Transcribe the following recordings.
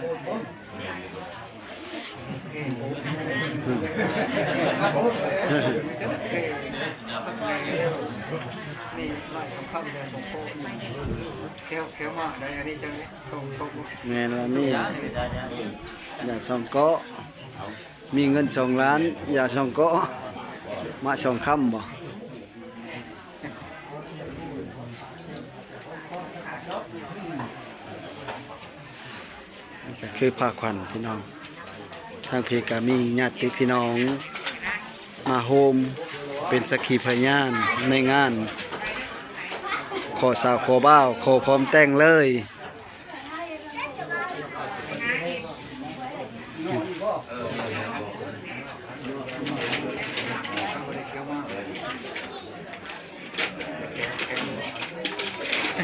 ນີ້ຮ້ອຍສອງຄຳແລ້ວ ສອງໂຄ ແຖວ ແຖວມາໄດ້ ອັນນີ້ຈັ່ງ ແມ່ນລະ ມີນະ ຢາສອງເກາະ ມີເງິນສອງລ້ານ ຢາສອງເກາະ ມາສອງຄຳບໍ? ນີ້ກະຄືພາຂວັນພີ່ນ້ອງ ທາງພີ້ກະມີຍາດຕິພີ່ນ້ອງມາໂຮມເປັນສັກຂີພະຍານໃນງານ ຂໍສາວຂໍບ່າວ ຂໍພ້ອມແຕ່ງເລີຍ.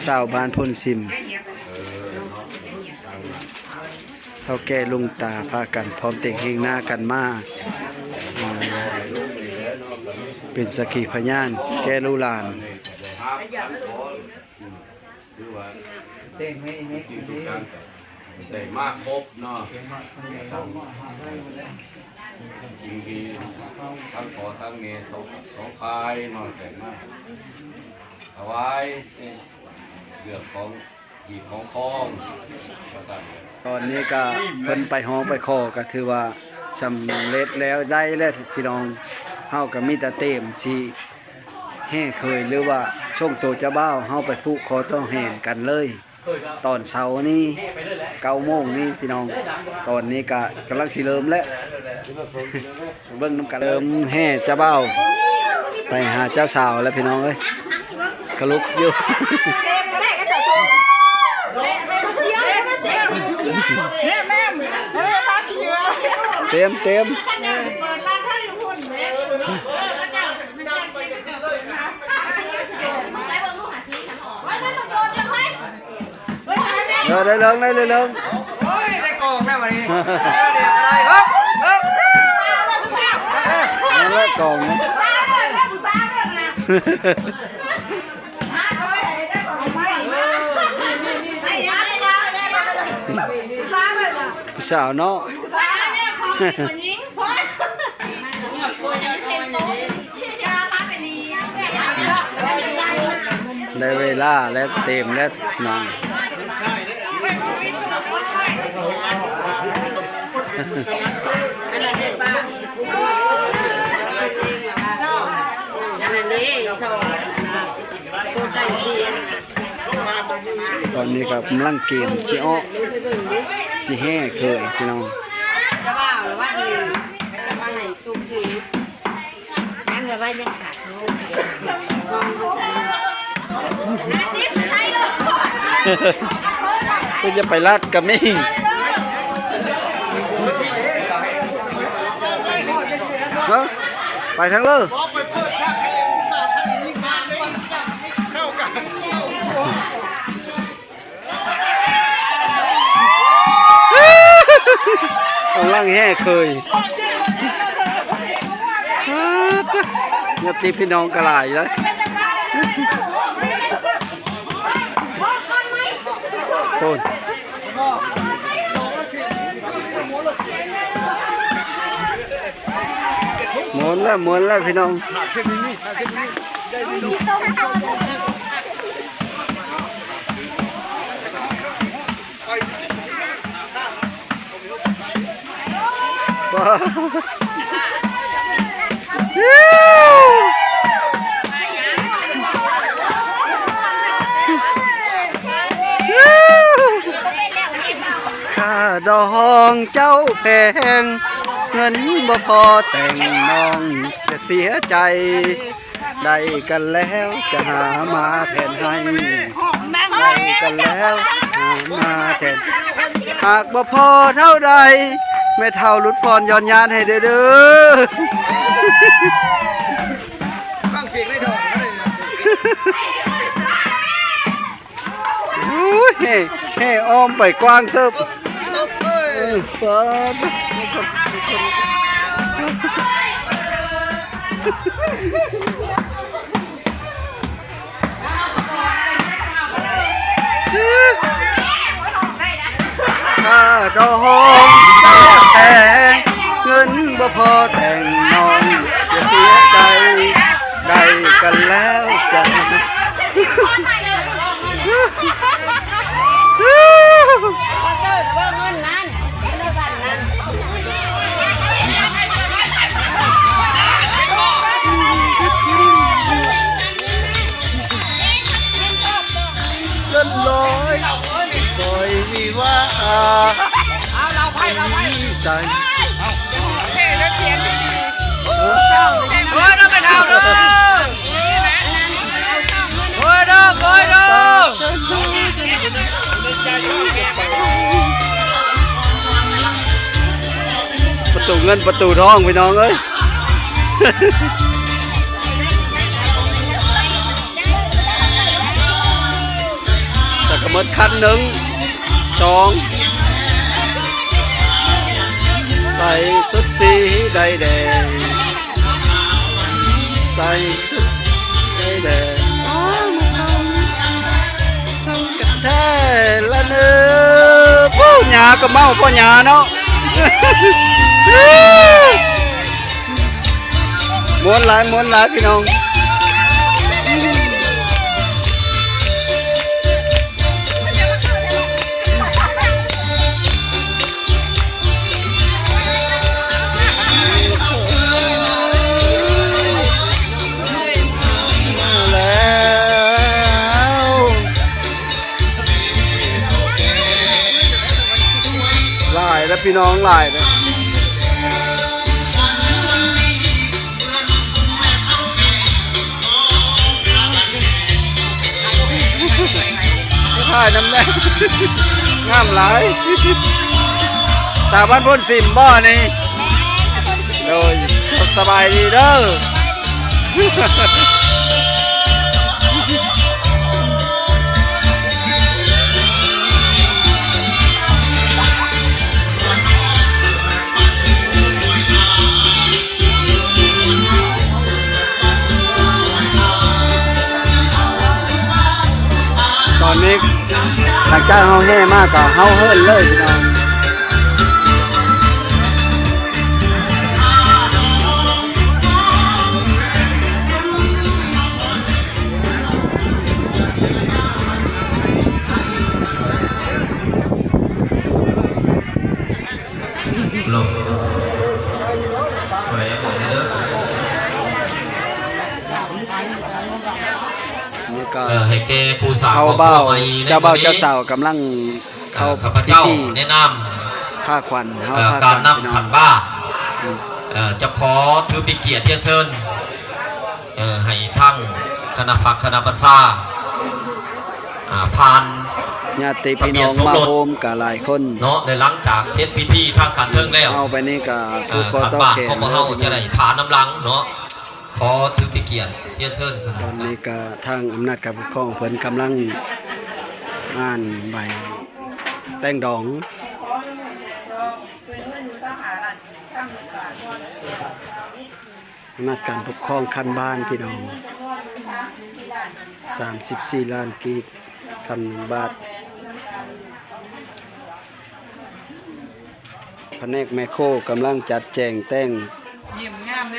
ຊາວບ້ານໂພນຊິມ ເຖົ້າແກ່ລຸງຕາ ພາກັນພ້ອມແຕ່ງແຮ່ງໜ້າກັນມາ ເປັນສັກຂີພະຍານແກ່ລູກຫຼານ. ຖືວ່າ ເຕັມໄວ້ ທຸກສິ່ງທຸກຢ່າງກະໄດ້ມາຄົບເນາະ ສິ່ງທີ່ທັງພໍ່ທັງແມ່ສອງ ສອງຝ່າຍເນາະ ໄດ້ມາຖວາຍເລື່ອງຂອງ ທີ່ຂອງຄອງວ່າຊັ້ນ. ຕອນນີ້ກະເພິ່ນໄປຮ້ອງໄປຂໍ ກະຖືວ່າສຳເລັດແລ້ວ ໄດ້ແລ້ວພີ່ນ້ອງ. ເຮົາກະມີແຕ່ເຕມຊິແຫ່ເຂີຍ ຫຼືວ່າສົ່ງໂຕເຈົ້າບ່າວເຮົາໄປຜູກຄໍຕໍ່ແຫນກັນເລີຍ ຕອນເຊົ້ານີ້ ເກົ້າໂມງນີ້ພີ່ນ້ອງ. ຕອນນີ້ກະກຳລັງຊິເລີ່ມແລ້ວ. ເບິ່ງນຳກັນ ເລີ່ມແຫ່ເຈົ້າບ່າວໄປຫາເຈົ້າສາວແລ້ວພີ່ນ້ອງເອີຍ. ກະລຸກຢູ່ ເຕັມ ເຕັມ. ເອີ ໄດ້ເລີງ ໄດ້ເລີງ. ໂອ້ຍ ໄດ້ກອງແລ້ວບັດນີ້ ເອີ ເດຍວກໍໄດ້ ເຮີບ ເຮີບ ນັ້ນແຫຼະກອງນະ ຜູ້ສາວເນາະ. ໄດ້ເວລາແລ້ວ ເຕັມແລ້ວນ້ອງ. ຕອນນີ້ກໍກຳລັງກຽມຊິເອາະ ຊິແຫ່ເຂີຍພີ່ນ້ອງ. ຄືຈະໄປລັດກະມີ ຮະ ໄປທາງເລີ ກຳລັງແຫ່ເຂີຍ ຍາດຕິພີ່ນ້ອງກໍຫຼາຍເດ້ ໂອ້ຍ ມ່ວນແລ້ວ ມ່ວນແລ້ວພີ່ນ້ອງ. ຄ່າດອງເຈົ້າແພງ ເງິນບໍ່ພໍແຕ່ງ ນ້ອງຈະເສຍໃຈ. ໄດ້ກັນແລ້ວຈະຫາມາແທນໃຫ້ ໄດ້ກັນແລ້ວຫາມາແທນ ຫາກບໍ່ພໍເທົ່າໃດ ແມ່ເຖົ້າຫຼຸດຜ່ອນຢ່ອນຍານໃຫ້ແດ່ເດີ. ຟັງສຽງໃນທ້ອງ ໂອ້ຍ ແຫ່ ແຫ່ອ້ອມໄປກວ້າງເຕີບ ເອີ ປາດ ຂ້າ ດອງເຈົ້າແພງ ເງິນບໍ່ພໍແຕ່ງນ້ອງ ຢ່າເສຍໃຈ ໄດ້ກັນແລ້ວຈ້າ. ເງິນຮ້ອຍ ຂ້ອຍມີວ່າ ເອົາເລົ່າໄພ ເລົ່າໄພ ໃສ່ ເອີ ເອົາໄປເອົາເດີ ເອີ ເດີ ເດີ. ປະຕູເງິນປະຕູທອງ ພີ່ນ້ອງເອີຍ. ແລ້ວກໍໝົດຄັນໜຶ່ງ ສອງ ໃສ່ຊຸດສີໃດແດ່ ໃສ່ຊຸດສີໃດແດ່ ແທ້ລະເນີ ໂອ້ ຫຍ້າກໍເມົາ ພໍ່ຫຍ້າເນາະ. ມ່ວນຫຼາຍ ມ່ວນຫຼາຍ ພີ່ນ້ອງ. ແລ້ວ ຫຼາຍແລ້ວ ພີ່ນ້ອງ ຫຼາຍແລ້ວ. ຖ່າຍນຳແດ່ ງາມຫຼາຍ. ສາວບ້ານໂພນສິມບໍ່ນີ້? ໂດຍ ສະບາຍດີເດີ. ຕອນນີ້ຫຼັງຈາກເຮົາແຫ່ມາກໍເຮົາເຫີນເລີຍພີ່ນ້ອງ. ລົງ ຜູ້ໃດບອກແດ່ເດີ. ນີ້ກໍ ເອີ ໃຫ້ແກ່ຜູ້ສາວຄອບຄົວໃໝ່ໃນມື້ນີ້ ເຈົ້າບ່າວເຈົ້າສາວກຳລັງ ເອີ ເຂົ້າ ຂ້າພະເຈົ້າ ພິທີ ແນະນຳ ພາຂວັນເຮົາ ເອີ ພາ ການນຳ ຂວັນພີ່ນ້ອງ ຂັນໝາກ ອືມ ເອີ ຈະຂໍຖືເປັນກຽດຮຽນເຊີນ ເອີ ໃຫ້ທັງຄະນະພັກຄະນະບັນຊາ ອ່າ ຜ່ານ ຍາດຕິພີ່ນ້ອງມາໂຮມກະຫຼາຍຄົນເນາະ ແລະ ຫຼັງຈາກເສັດພິທີທາງຂັ້ນເທິງແລ້ວ ເອົາໄປນີ້ກະ ເອີ ຜູ້ຂໍຕໍ່ແຂນ ຂັ້ນບ້ານຂອງພວກເຮົາຈະໄດ້ຜ່ານນຳຫຼັງເນາະ ຂໍຖືເປັນກຽດຮຽນເຊີນຄະນະ ຕອນນີ້ກະທາງອຳນາດການປົກຄອງເພິ່ນກຳລັງອ່ານໃບແຕ່ງດອງ. ອຳນາດການປົກຄອງຂັ້ນບ້ານພີ່ນ້ອງ ສາມສິບສີ່ລ້ານກີບ ຄຳໜຶ່ງບາດ. ພະແນກແມໂຄກຳລັງຈັດແຈງແຕ່ງ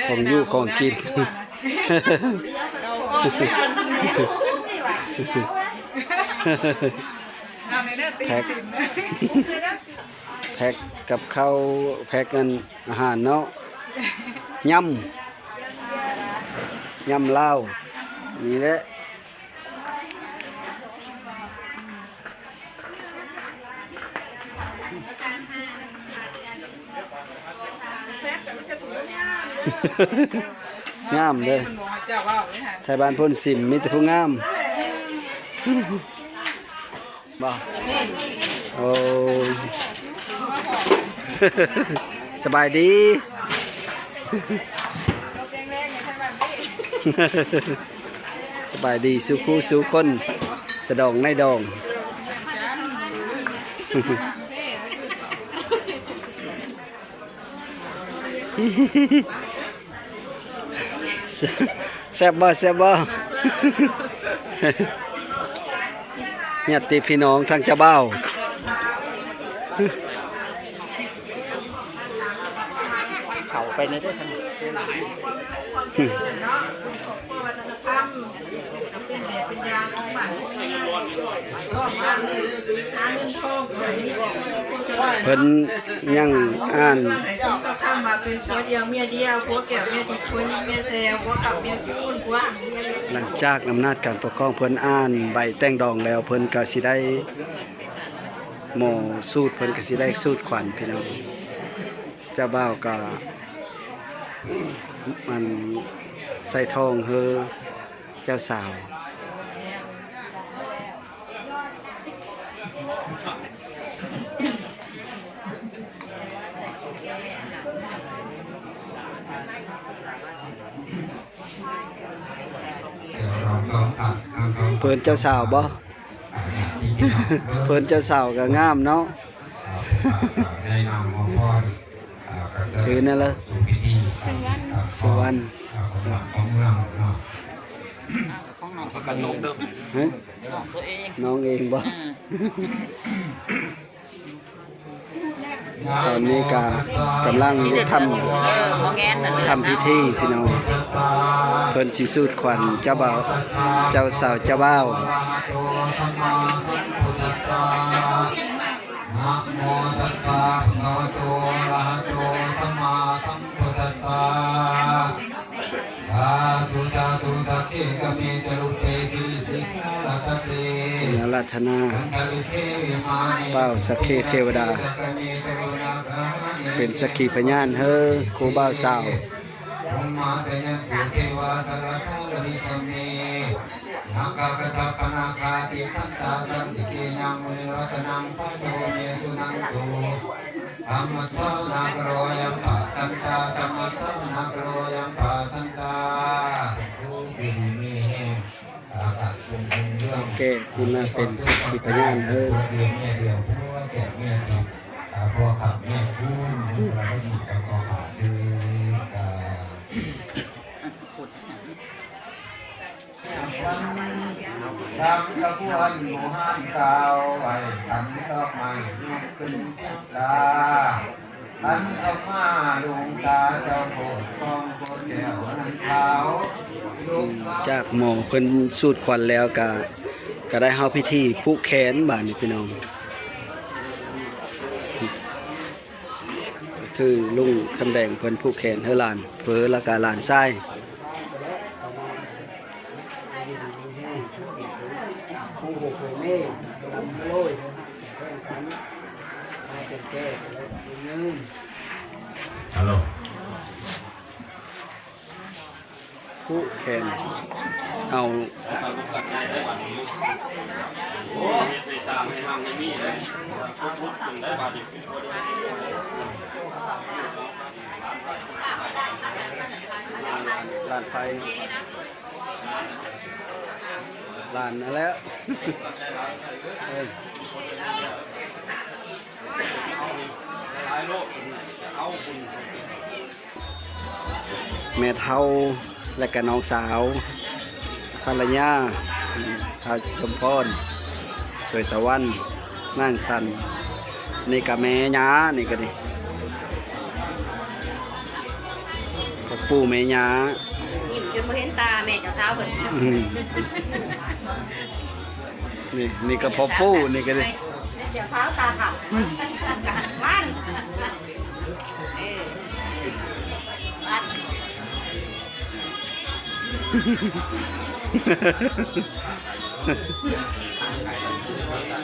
ຂອງຢູ່ຂອງກິນ ແພັກ ແພັກກັບເຂົ້າ ແພັກອັນ ອາຫານເນາະ ຍຳ ຍຳລາວ ນີ້ແຫຼະ. ງາມເດີ ໄທບ້ານໂພນສິມ ມີແຕ່ຜູ້ງາມ. ບໍ່ ໂອ້ຍ ສະບາຍດີ ສະບາຍດີສູ່ຄູ່ສູ່ຄົນ ຕະດອງໃນດອງ. ແຊບບໍ່ ແຊບບໍ່ ຍາດຕິພີ່ນ້ອງທາງເຈົ້າບ່າວ. ໄປໃນເດີທາງ ຄວາມສຸກຄວາມຈະເລີນເນາະ ຄອບຄົວວັດທະນະທຳ ກໍເປັນແບບເປັນຢ່າງຂອງບ້ານຂອງເມືອງ ພ້ອມກັນຫາເງິນທອງ ຂໍໃຫ້ມີຄວາມສຸກຄວາມຈະເລີນ ເພິ່ນຍັງອ່ານ ໃຫ້ສົມກັບຄຳວ່າເປັນຜົວດຽວເມຍດຽວ ຜົວແກ້ວເມຍທິບ ຜົວຍິງເມຍແຊວ ຜົວຄ້ຳເມຍຄູນ ຜົວຮັ່ງເມຍລວຍ. ຫຼັງຈາກອຳນາດການປົກຄອງເພິ່ນອ່ານໃບແຕ່ງດອງແລ້ວ ເພິ່ນກໍຊິໄດ້ ໝໍສູດເພິ່ນກໍຊິໄດ້ສູດຂວັນພີ່ນ້ອງ. ເຈົ້າບ່າວກໍ ອັນ ໃສ່ທອງໃຫ້ເຈົ້າສາວ. ເພິ່ນເຈົ້າສາວບໍ່? ເພິ່ນເຈົ້າສາວກໍງາມເນາະ. ຊື່ແນວລະ? ສຸວັນ. ສຸວັນ. ຮະ? ນ້ອງເອງບໍ່? ຕອນນີ້ກະກຳລັງເຮັດທຳ ເອີ ບໍ່ແງນ ທຳພິທີພີ່ນ້ອງ. ເພິ່ນຊິສູດຂວັນເຈົ້າບ່າວ ເຈົ້າສາວເຈົ້າບ່າວ. ນະໂມຕັດສະ ພະຄະວະໂຕ ອະລະຫະໂຕ ສຳມາສຳພຸດທັດສະ. ສາທຸ ສາທຸ ສັກເຂ ກະເມ ຈະລຸເປ ກິລິສິຂາລະຕະເຕ ອາລາທະນາ ບ່າວສັກເຂເທວະດາ ເປັນສັກຂີພະຍານເຮີ ຄູ່ບ່າວສາວ. ນາຄາກັດຖະປະນາຄາຕິທັນຕາ ສັນຕິເກ ຍາມຸນິ ລັດຕະນັງ ພະຄະວະເມ ສຸນັນຕຸ ທຳມັດສະວະນາກາໂລ ອະຍັມປະທັນຕາ ທຳມັດສະວະນາກາໂລ ອະຍັມປະທັນຕາ. ໂອເຄ ທີ່ມາເປັນສັກຂີພະຍານເຮີ ສັງຂະຄວນໝູ່ຮ້ານກ່າວ ໄຫວ້ຂັນດອກໄມ້ ຍົກຂຶ້ນເທິງຟ້າ ອັນສົມມາລຸງຕາເຈົ້າໂພດທອງໂພດແກ້ວນັນຂາວ. ຈາກໝໍເພິ່ນສູດຂວັນແລ້ວກະ ກະໄດ້ເຮົາພິທີຜູກແຂນບາດນີ້ພີ່ນ້ອງ. ຄືລຸງຄຳແດງເພິ່ນຜູກແຂນໃຫ້ຫຼານເພີ ແລ້ວກະຫຼານຊາຍ. ຮາໂລ ຜູກແຂນ ເອົາ ຫຼານໃຜ? ຫຼານນັ້ນແຫຼະ ເອີ. ແມ່ເຖົ້າ ແລະກະນ້ອງສາວ ພັນລະຍາ ທ້າວສົມພອນ ສວຍຕາວັນ ນາງສັນ ນີ້ກະແມ່ຍ່າ ນີ້ກະດີ ພໍ່ປູ່ແມ່ຍ່າ ຍິ້ມຈົນບໍ່ເຫັນຕາແມ່ເຈົ້າສາວເພິ່ນ. ອືມ ນີ້ ນີ້ກໍພໍ່ປູ່ ນີ້ກໍດີ ເຈົ້າສາວຕາເຖົ້າ ອືມ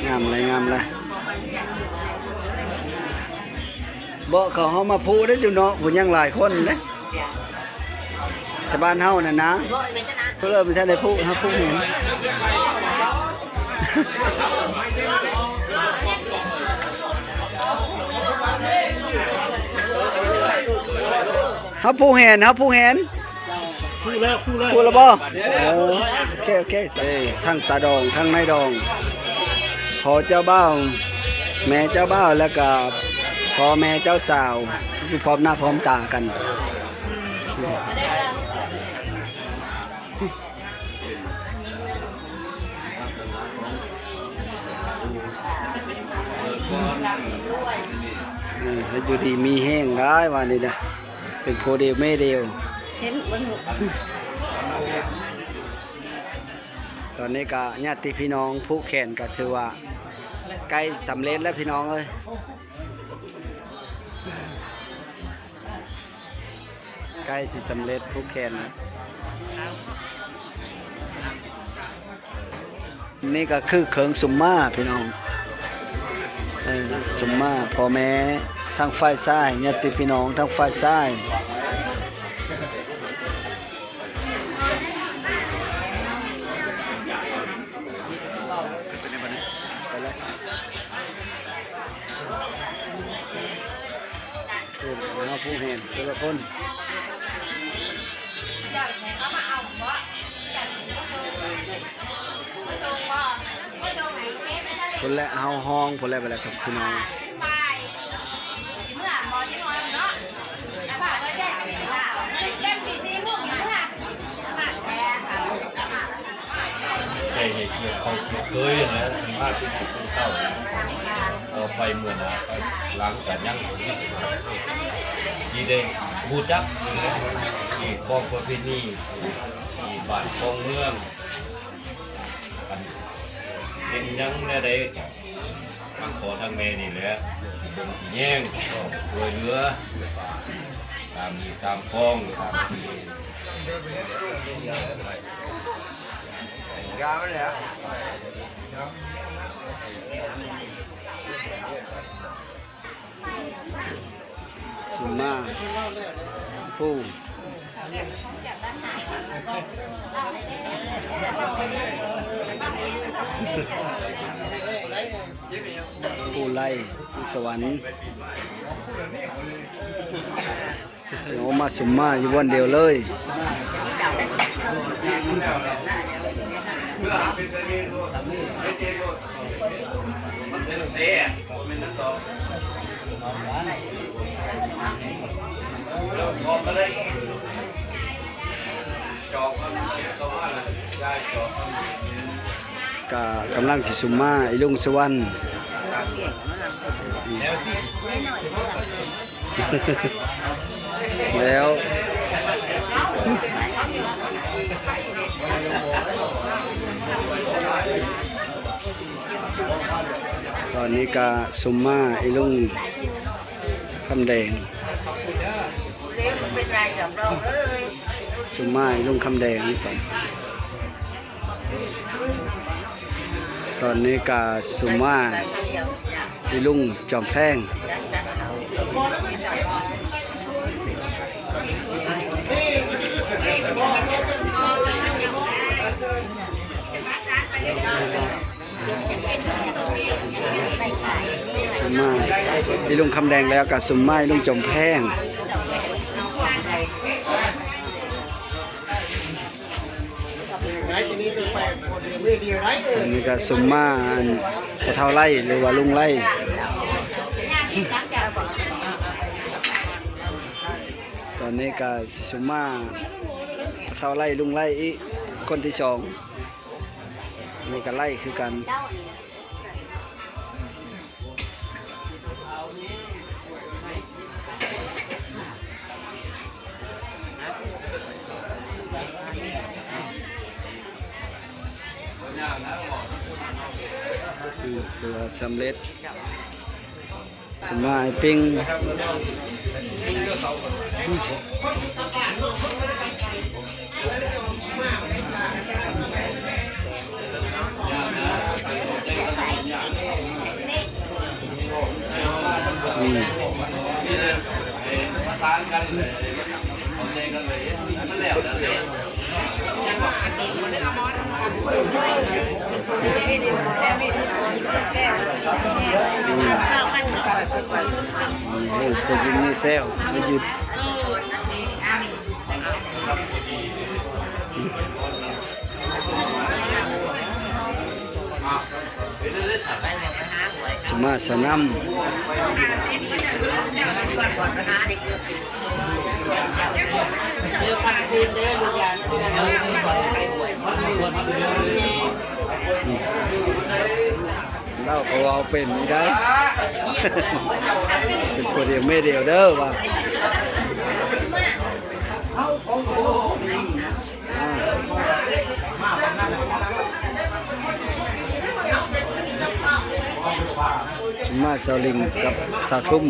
ງາມເລີຍ ງາມເລີຍ. ບໍ່ ເຂົາເຮົາມາຜູກໄດ້ຢູ່ເນາະ ຜູ້ຍັງຫຼາຍຄົນເດ້ ແຕ່ບ້ານເຮົານັ້ນນະ ເພິ່ນເອີ້ນບໍ່ທັນໄດ້ຜູກ ເຮົາຜູກແມ່ນ ເຮົາຜູກແຫນ ເຮົາຜູກແຫນ. ຜູກແລ້ວ ຜູກແລ້ວ ຜູກແລ້ວບໍ່? ເອີ ໂອເຄ ໂອເຄ ເອີ ທັງຕາດອງ ທັງນາຍດອງ ພໍ່ເຈົ້າບ່າວ ແມ່ເຈົ້າບ່າວ ແລ້ວກະພໍ່ແມ່ເຈົ້າສາວ ຢູ່ພ້ອມໜ້າພ້ອມຕາກັນ. ເອີ ໃຫ້ຢູ່ດີມີແຮງຫຼາຍວ່ານີ້ເດີ້. ເປັນຜູ້ດຽວແມ່ດຽວ ເຫັນບໍ່ຮູ້. ຕອນນີ້ກະຍາດຕິພີ່ນ້ອງຜູກແຂນກະຖືວ່າໃກ້ສຳເລັດແລ້ວພີ່ນ້ອງເອີຍ. ໃກ້ຊິສຳເລັດຜູກແຂນ. ນີ້ກໍຄືເຄິ່ງຊຸມມາພີ່ນ້ອງ ເອີ ຊຸມມາ ພໍ່ແມ່ທາງຝ່າຍຊາຍ ຍາດຕິພີ່ນ້ອງທາງຝ່າຍຊາຍ. ເອີ ເອົາຜູ້ແຫ່ນແຕ່ລະຄົນ ພຸ້ນແຫຼະ ເຮົາຮ້ອງພຸ້ນແຫຼະ ໄປແລ້ວກັບພີ່ນ້ອງ. ໄດ້ເຮັດວຽກເຂົາເຄີຍຫັ້ນແຫຼະ ສຳພາດຜູ້ເຖົ້າຜູ້ເຖົ້າ ຕໍ່ໄປເມື່ອໜ້າໄປຫຼັງກະຍັງ ທີ່ໄດ້ຮູ້ຈັກ ທີ່ຄອງປະເພນີ ທີ່ບ້ານຄອງເມືອງ ຄັນເປັນຫຍັງແນວໃດ ທາງພໍ່ທາງແມ່ນີ້ແຫຼະ ເບິ່ງຊິແຍງ ຊ່ວຍເຫຼືອ ຕາມຮີດຕາມຄອງ ຕາມທີ່ ຊຸມມາ ປູ່ ປູ່ໄລ່ ສະຫວັນ. ໂອ້ ມາຊຸມມາຢູ່ບ່ອນດຽວເລີຍ. ກະກຳລັງຊິຊຸມມາ ອີລຸງສຸວັນ ແລ້ວ ຕອນນີ້ກະຊຸມມາ ອີລຸງຄຳແດງ ຊຸມມາ ອີລຸງຄຳແດງ ຕອນ ຕອນນີ້ກະຊຸມມາ ອີລຸງຈອມແພງ ຊຸມມາ ອີລຸງຄຳແດງ ແລ້ວກະຊຸມມາ ອີລຸງຈອມແພງ. ອັນນີ້ກະຊຸມມາ ອັນ ພໍ່ເຖົ້າໄລ່ ຫຼືວ່າລຸງໄລ່ ຕອນນີ້ກະຊິຊຸມມາ ພໍ່ເຖົ້າໄລ່ ລຸງໄລ່ອີກ ຄົນທີສອງ ອັນນີ້ກະໄລ່ຄືກັນ. ອືມ ຖືວ່າສຳເລັດ ສະບາຍປິງ. ອືມ ໂອ້ ຜູ້ຍິງນີ້ແຊວ ສະມາສະໜຳ ລາວກໍເວົ້າເປັນນີ້ໄດ໋ ເປັນຜູ້ດຽວແມ່ດຽວເດີວ່າ. ມາສາວລິງກັບສາວທຸ່ມ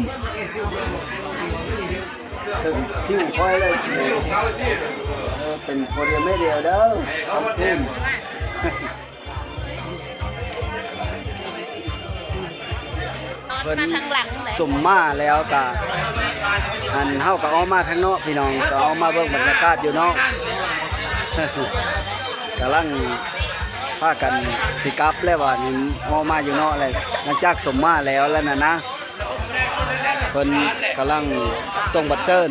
ເຖິງຄິວຂ້ອຍເລີຍ ເອີ ເປັນໂພດຽມໃຫ້ດຽວເດີ ສາວທຸ່ມ. ເພິ່ນ ມາທາງຫຼັງເລີຍ ສົມມາແລ້ວກະ ອັນ ເຮົາກະອອກມາທາງນອກພີ່ນ້ອງ ກະອອກມາເບິ່ງບັນຍາກາດຢູ່ນອກ ກຳລັງພາກັນຊິກັບແລ້ວ ວ່ານີ້ ອອກມາຢູ່ນອກແລ້ວ ຫຼັງຈາກສົມມາແລ້ວ ແລ້ວນັ້ນນະ. ເພິ່ນກຳລັງສົ່ງບັດເຊີນ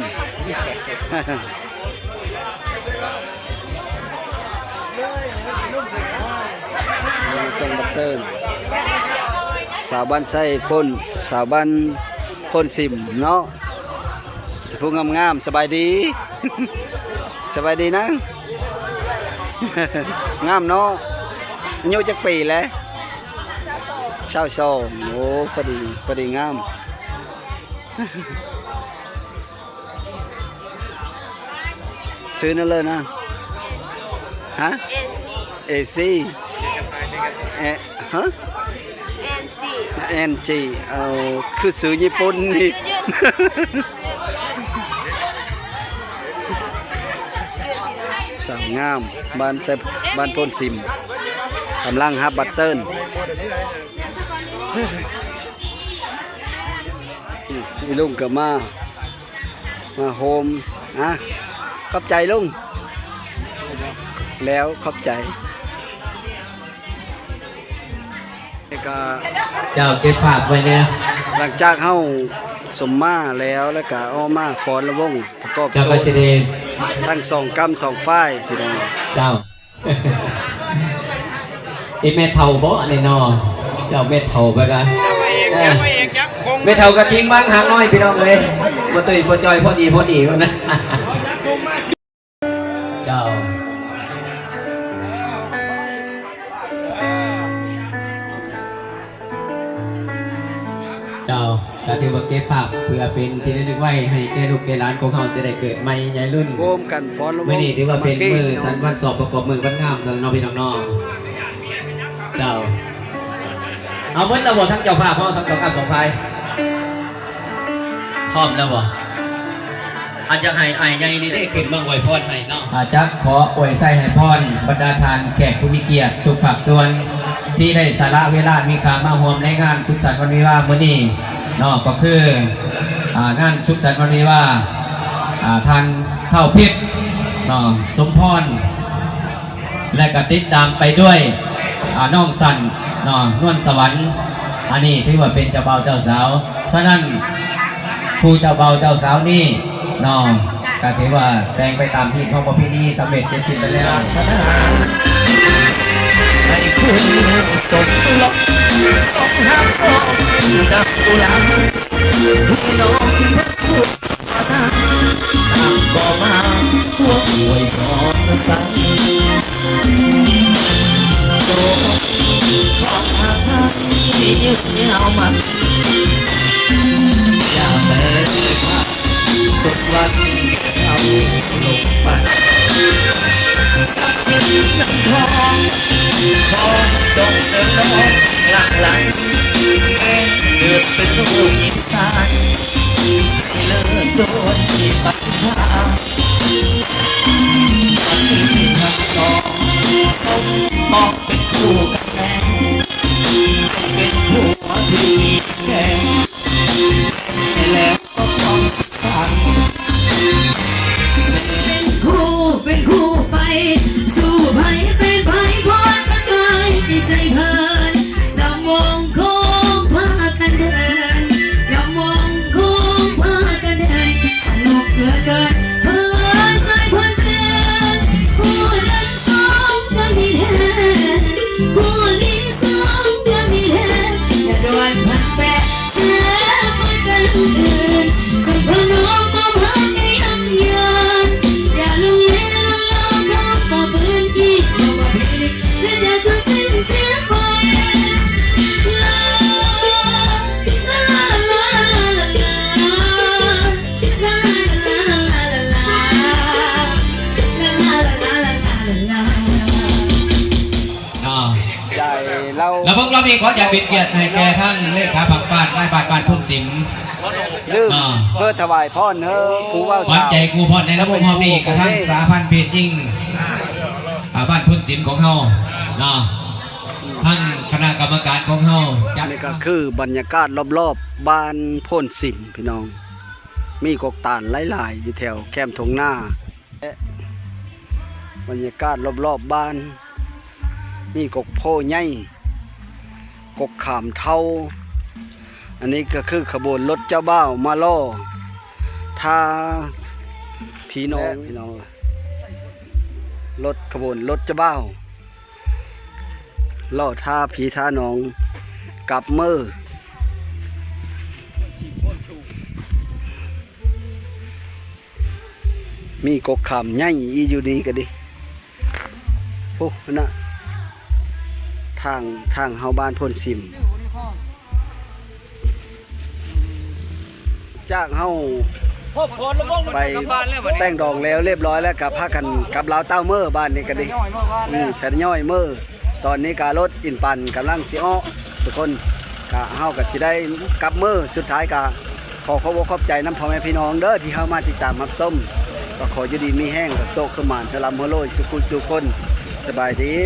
ສົ່ງບັດເຊີນ ສາວບ້ານໄຊໂພນ ສາວບ້ານໂພນສິມເນາະ ຜູ້ງາມໆ ສະບາຍດີ ສະບາຍດີນາງ ງາມເນາະ ອາຍຸຈັກປີແລ້ວ? ຊາວສອງ ໂອ້ ພໍດີ ພໍດີງາມ. ຊື້ແນວເລີຍນະ ຮະ? ເອຊີ ເອ ຮະ? ເອັນຈີ ເອັນຈີ ເອົາ ຄືຊື້ຍີ່ປຸ່ນນີ້ ສາວງາມ ບ້ານ ບ້ານໂພນສິມ ກຳລັງຮັບບັດເຊີນ. ອີລຸງກໍມາ ມາໂຮມ ອະ ຂອບໃຈລຸງ ແລ້ວຂອບໃຈ ນີ້ກະ ເຈົ້າເກັບພາບໄວ້ແດ່ ຫຼັງຈາກເຮົາສົມມາແລ້ວ ແລ້ວກະເອົາມາຟ້ອນລຳວົງປະກອບໂຊ ທັງສອງກ້ຳສອງຝ່າຍ ພີ່ນ້ອງ ເຈົ້າ. ອີແມ່ເຖົ້າບໍອັນນີ້ເນາະ ເຈົ້າແມ່ເຖົ້າໄປລະ ເອີ ແມ່ເຖົ້າກະທິງບາງຫາງນ້ອຍພີ່ນ້ອງເອີຍ ບໍ່ຕຸ້ຍບໍ່ຈ່ອຍ ພໍດີ ພໍດີພຸ້ນນະ ເຈົ້າ ເຈົ້າ ກະຖືວ່າເກັບພາບເພື່ອເປັນທີ່ລະລຶກໄວ້ໃຫ້ແກ່ລູກແກ່ຫຼານຂອງເຮົາຈະໄດ້ເກີດໃໝ່ໃຫຍ່ລຸນ ໂຮມກັນຟ້ອນລະວົງ ມື້ນີ້ຖືວ່າເປັນມື້ສັນວັນຊອບປະກອບມື້ວັນງາມຊັ້ນເນາະພີ່ນ້ອງເນາະ ເຈົ້າ ເອົາໝົດແລ້ວບໍ່ ທັງເຈົ້າພາບເຮົາ ທັງສອງກ້ຳສອງຝ່າຍ ພ້ອມແລ້ວບໍ່? ອາດຢາກໃຫ້ອ້າຍໃຫຍ່ນີ້ເດ້ຂຶ້ນມາອວຍພອນໃຫ້ເນາະ ອາດຈະຂໍອວຍໄຊໃຫ້ພອນບັນດາທ່ານແຂກຜູ້ມີກຽດທຸກພາກສ່ວນ ທີ່ໄດ້ສະຫຼະເວລາມີຄ່າມາຮ່ວມໃນງານສຸກສັນວັນວິວາມື້ນີ້ເນາະ ກໍຄື ອາ ງານສຸກສັນວັນວິວາ ອາ ທ່ານທ້າວພິດເນາະ ສົມພອນ ແລະກະຕິດຕາມໄປດ້ວຍ ອາ ນ້ອງສັນເນາະ ນວນສະຫວັນ ອັນນີ້ຖືວ່າເປັນເຈົ້າບ່າວເຈົ້າສາວ ສະນັ້ນ ຄູ່ເຈົ້າບ່າວເຈົ້າສາວນີ້ເນາະ ກະຖືວ່າແຕ່ງໄປຕາມຮີດຂອງປະເພນີ ສຳເລັດເສັດສິ້ນໄປແລ້ວ ໃຫ້ຄຸນສົມລົງ ສົມຮັກສົມກັບຜູ້ຫຼັງ ພີ່ນ້ອງ ມານານກໍມາຮ່ວມອວຍພອນສັນ ໂຕຂອງເຮົາທີ່ຍືນຍາວມາ ຢ່າແປພາບທຸກວັນເຮົາລົງໄປ ສັກສິດນຳທອງ ຂອຈົ່ງເລີນຫຼອງຫຼັ່ງໄຫຼ ແມ່ເກີດເປັນລູກອີສານ ເລີດໂດນທີ່ປັນພາ ບັດນີ້ທັງສອງສົມອອກເປັນຄູ່ກັນແລ້ວ ເປັນຜົວທີ່ມີແຟນ ແລ້ວກໍຄວາມສຸກສັນ ເປັນຄູ່ ເປັນຄູ່ໄປ ສູ່ໃຜເປັນໃຜ ພອນກັນໄປໃນໃຈເພິ່ນ ນຳວົງຂອງພາກັນເດີນ ນຳວົງຂອງພາກັນເດີນ ສະໜຸກເຫຼືອເກີນ ເພິ່ນໃຈເພິ່ນເປັນ ຜູ້ໜຶ່ງສົມກັນນີ້ແທ້ ຜູ້ນີ້ສົມກັນນີ້ແທ້ ຢ່າດ່ວນພັນ ຂໍຈະເປັນກຽດໃຫ້ແກ່ທ່ານເລຂາພັກບ້ານ ນາຍບ້ານບ້ານໂພນສິມ ລືມ ອ່າ ເພື່ອຖວາຍພອນເດີ ຜູ້ເວົ້າ ຂວັນໃຈ ສາວ ຄູ່ພອນໃນລະບົບຮອບນີ້ ກະທາງສະຫະພັນເພດຍິງ ອ່າ ບ້ານໂພນສິມຂອງເຮົາເນາະ ທາງຄະນະກຳມະການຂອງເຮົາຈະ ນີ້ກະຄືບັນຍາກາດລອບໆ ບ້ານໂພນສິມ ພີ່ນ້ອງ ມີກົກຕານຫຼາຍໆ ຢູ່ແຖວແຄມທົ່ງນາ ແລະ ບັນຍາກາດລອບໆ ບ້ານ ມີກົກໂພໃຫຍ່ ກົກຂາມເທົາ ອັນນີ້ກະຄືຂະບວນລົດເຈົ້າບ່າວມາລໍຖ້າພີ່ນ້ອງ ພີ່ນ້ອງ ລົດ ຂະບວນລົດເຈົ້າບ່າວ ລໍຖ້າພີ່ຖ້ານ້ອງກັບເມີ ມີກົກຂາມໃຫຍ່ອີ່ຢູ່ນີ້ກະດີ ພຸ້ນນະ ທາງ ທາງເຮົາບ້ານໂພນສິມ ຈາກເຮົາໄປແຕ່ງດອງແລ້ວລຽບຮ້ອຍແລ້ວ ກະພາກັນກັບລາວເຕົ້າເມີ ບ້ານນີ້ກະດີ ອືມ ທະຍອຍເມີ ຕອນນີ້ກະລົດອິນປັນກຳລັງຊິອອກ ທຸກຄົນ ກະເຮົາກະຊິໄດ້ກັບເມີ ສຸດທ້າຍກະ ຂໍຂອບອົກຂອບໃຈນຳພໍ່ແມ່ພີ່ນ້ອງເດີ ທີ່ເຂົ້າມາຕິດຕາມຮັບຊົມ ກະຂໍຢູ່ດີມີແຮງ ກະໂຊກຄືໝານ ກະລ່ຳຮວຍລວຍ ສູ່ຜູ້ສູ່ຄົນ ສະບາຍດີ.